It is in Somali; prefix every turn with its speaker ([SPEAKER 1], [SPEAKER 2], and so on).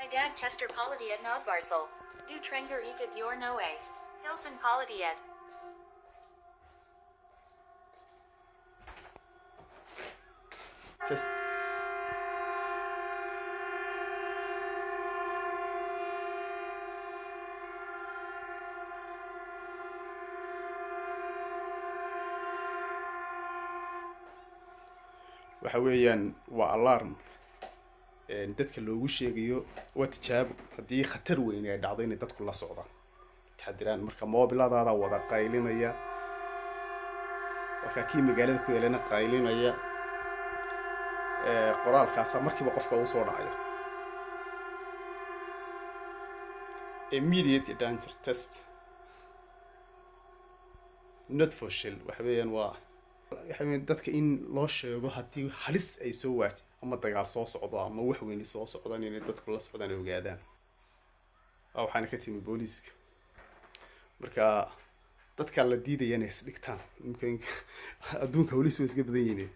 [SPEAKER 1] I dag tester politiet nødvarsel. Du trenger ikke gjøre noe. Hilsen politiet.
[SPEAKER 2] Test. Waxa weeyaan waa alarm dadka loogu sheegayo, waa tijaabo haddii khatar weyn ay dhacdo inay dadku la socdaan, taxadiraan. Marka moobiladaada wada qaylinaya, markaa kii magaalada ku yeelana qaylinaya, qoraalkaasa markiiba qofka uu soo dhacaya. Immediate danger test not for shell. Waxa weeyaan waa waxa weeyaan dadka in loo sheego haddii halis ay soo waaj ama dagaal soo socdo ama wax weyni soo socdaan, inay dadku la socdaan ay ogaadaan. Waxaana ka timi booliiska. Marka dadkaa la diidaya inay isdhigtaan. Imika adduunka weli soo iska badan yihiin.